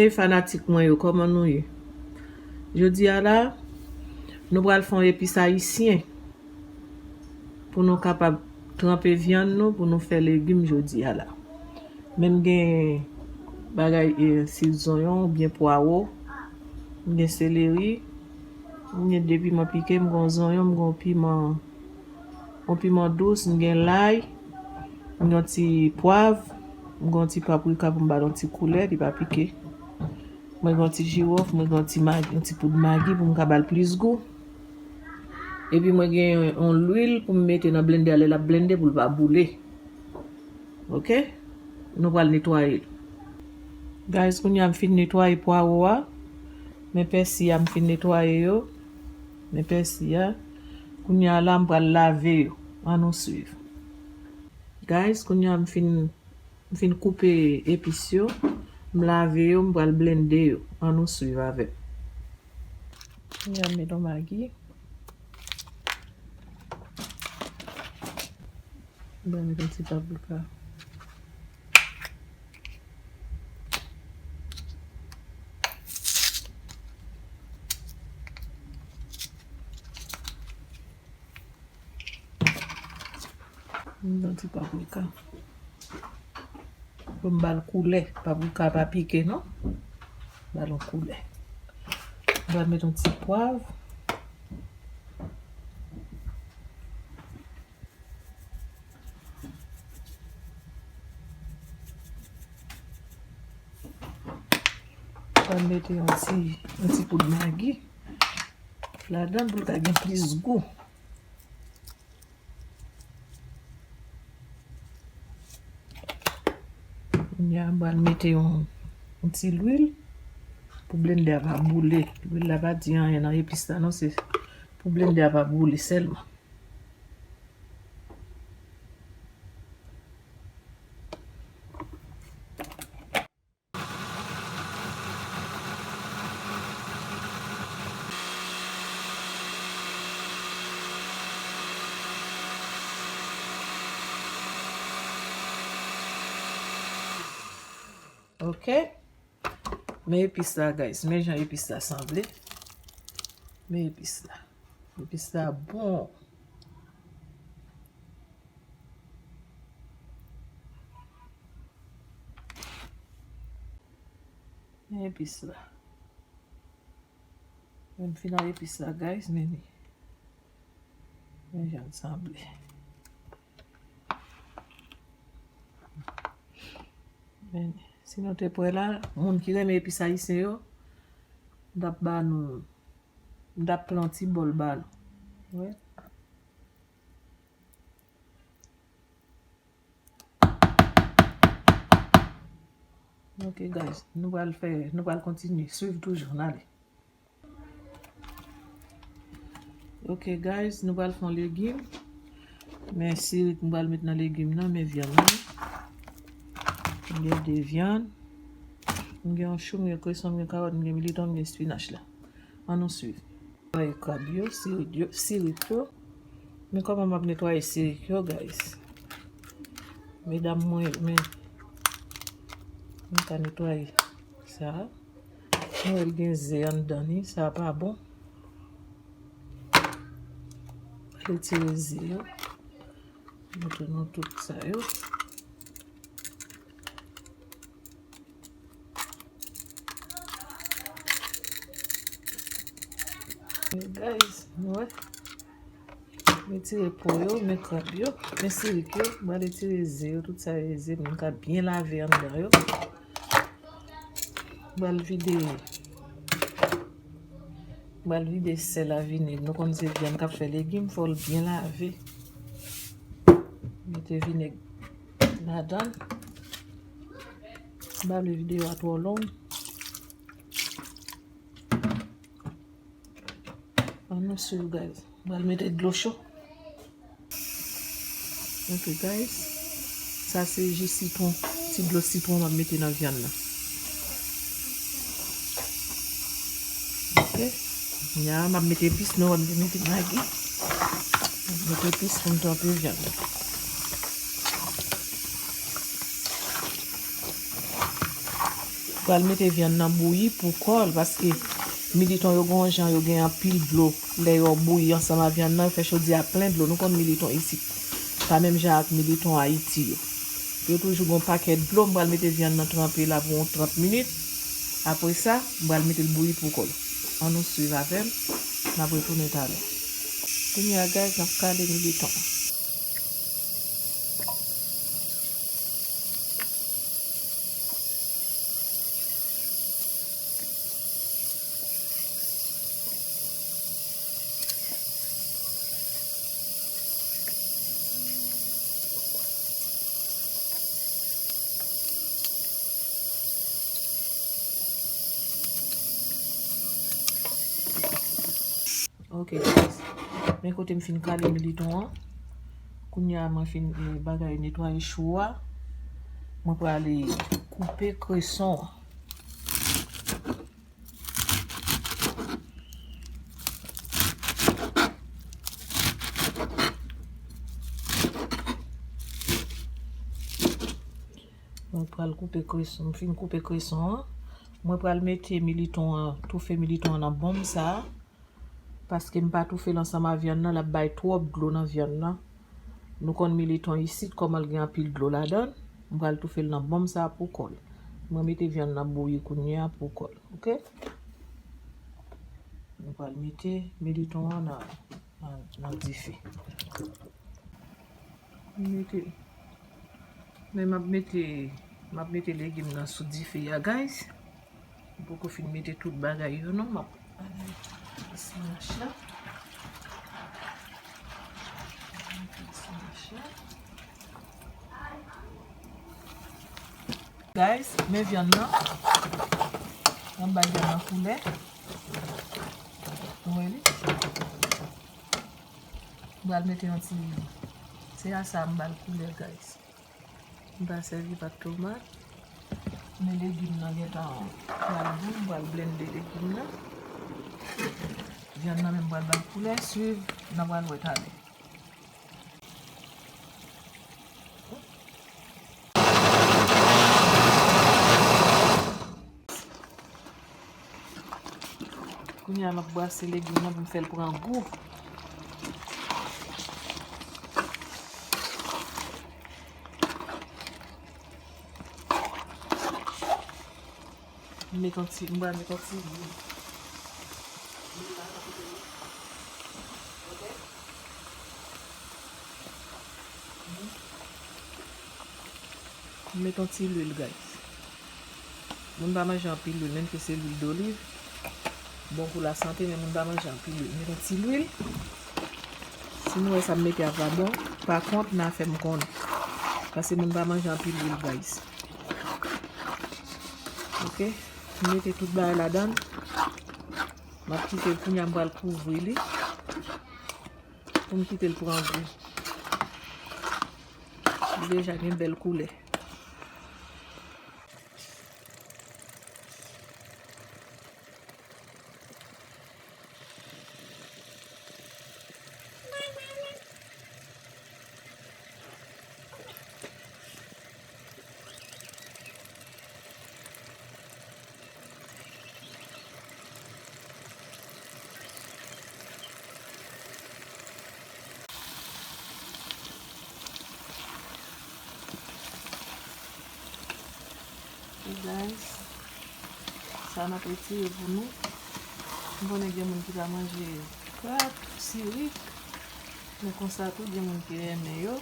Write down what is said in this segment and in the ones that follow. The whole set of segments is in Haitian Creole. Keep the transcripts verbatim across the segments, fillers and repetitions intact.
E fanatik mwen yo, kòman nou ye? Jodi a la, nou pral fè yon epis ayisyen pou nou kapab tranpe vyann nou, pou nou fè legim jodi a la. Men m gen bagay, e, si zonyon oubyen pwawo, m gen seleri, m gen de piman pike, m gen yon zonyon, m gen yon piman yon piman dous, m gen lay, m gen yon ti pwav, m gen yon ti paprika pou m ba l yon ti koulè, li pa pike. Mwen gen yon ti jiwòf, mwen gen yon ti magi, yon ti poud magi pou m ka ba l plis gou. Epi mwen gen yon, yon lwil pou m mete nan blendè a lè l ap blende pou l pa boule. Oke? Nou pral netwaye l. Guys, kounye a m fin netwaye pwawo a. Men pèsi a m fin netwaye yo. Men pèsi a. Kounye a la, m pral lave yo. Ann nou swiv. Guys, kounye a m fin, m fin koupe epis yo. M lave yo, m pral blende yo. Ann nou swiv avè m. Kounye a m met yon magi. M pral met yon ti paprika. M met yon ti paprika. Pou m ba l koulè. Paprika pa pike, non. Ba l yon koulè. M pral met yon ti pwav. Mwen mete yon ti, yon ti poud magi ladan pou l ka gen plis gou. Kounye a, mwen mete yon, yon ti lwil pou blendè a pa boule. Lwil la pa di anyen nan epis la non, se pou blendè a pa boule sèlman. Ok. Men epis la, guys. Men jan epis la sanble. Men epis la. Epis la bon. Men epis la. Men m fin al epis la, guys, men li. Men jan l sanble. Men, si nou te pran la, moun ki renmen epis ayisyen yo, m t ap ba nou, m t ap pran yon ti bòl ba nou. Wi. Ok, guys, nou pral fè, nou pral kontinye swiv toujou, n ale. Ok, guys, nou pral fè yon legim. Men sirik m pral met nan legim nan, men vyann nan. M gen de vyann. M gen yon chou, m gen kreson, m gen kawòt, m gen militon, m gen espinach la. Ann nou swiv. Netwaye krab yo, sirik yo, sirik yo. Men kòman m ap netwaye sirik yo, guys? Medam mwen yo, men, m ka netwaye sa. Nou wè l gen ze anndan li, sa pa bon. Retire ze yo. Montre nou tout sa yo. Men guys, nou wè. Retire po yo, men krab yo, men sirik yo. M pral retire ze yo, tout sa yo ze, m ka byen lave anndan yo. M pral vide, m pral vide sèl a vinèg. Nou konn se vyann k ap fè legim, fò l byen lave. Mete vinèg ladan l. M pa vle videyo a twò long. Ann nou swiv, guys. M pral mete dlo cho. Ok, guys. Sa se ji sitwon, ti dlo sitwon m ap mete nan vyann nan. Ok. Kounye a, m ap mete epis nou, m ap mete magi. M ap mete epis pou m tranpe vyann nan. Pral mete vyann nan bouyi pou kò l, paske militon yo gen yon jan yo gen anpil dlo. Lè yo bouyi ansanm a vyann nan, yo fè chodi a plen dlo. Nou konn militon isit pa menm jan ak militon Ayiti yo. Yo toujou gen yon pakèt dlo. M pral mete vyann nan tranpe la pou yon trant minit. Apre sa, m pral mete l bouyi pou kò l. Ann nou swiv avè m. N ap retounen talè. Kounye a, guys, n ap kale militon. Ok, guys. Men kote m fin kale militon an. Kounye a mwen fin, eh, bagay, netwaye chou a. Mwen prale koupe kreson an. Mwen pral koupe kreson, m fin koupe kreson an. Mwen pral mete militon an, toufe militon an nan bonm sa a. Paske m pa toufe l ansanm a vyann nan, l ap bay twòp dlo nan vyann nan. Nou konn militon isit, kòman l gen anpil dlo ladan l. M pral toufe l nan bonm sa a pou kò l. Mwen mete vyann nan bouyi kounye a pou kò l, ok? M pral mete militon an nan, nan, nan dife. M mete, men m ap mete, m ap mete legim nan sou dife a, guys. M poko fin mete tout bagay yo non, m ap ale sanch la. Sanch la. Guys, men vyann nan. Mwen bay vyann nan koulè. Ou wè li? M pral mete yon ti, se a sa m bal koulè, guys. M pa sèvi pat tomat. Men legim nan gentan pral bouyi, m pral blende legim nan. Vyann nan menm pral bal koulè, swiv, n a pral wè talè. Kounye a, m ap brase legim nan pou m fè l pran gou. M met yon ti, m pral met yon ti lwil. M met yon ti lwil, guys. Moun pa manje anpil lwil, menm ke se lwil doliv. Bon pou lasante, men moun pa manje anpil lwil. Met yon ti lwil. Si nou wè sa m mete a pa bon, pa kont, n a fè m konnen. Paske moun pa manje anpil lwil, guys. Ok, m mete tout bagay ladan l. M ap kite l kounye a, m pral kouvri li. Pou m kite l pran gou. Li deja gen bèl koulè. Hey guys, sa n ap retire pou nou. M konnen gen moun ki pa manje krab, sirik, men konsa tou gen moun ki renmen yo.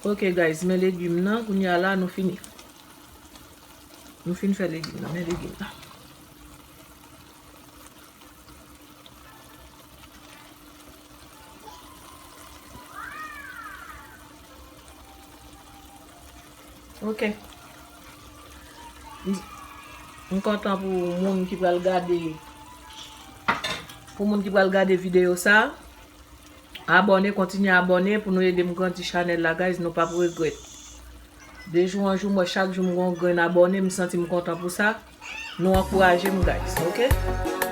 Ok guys, men legim nan, kounye a la nou fini. Nou fin fè legim nan, men legim nan. Ok. M, m kontan pou moun ki pral gade, pou moun ki pral gade videyo sa. Abòne, kontinye abòne pou nou ede m grandi chanèl la, guys. Nou p ap regrèt. De jou an jou, mwen, chak jou m gon grenn abòne, m santi m kontan pou sa. Nou ankouraje m, guys, ok?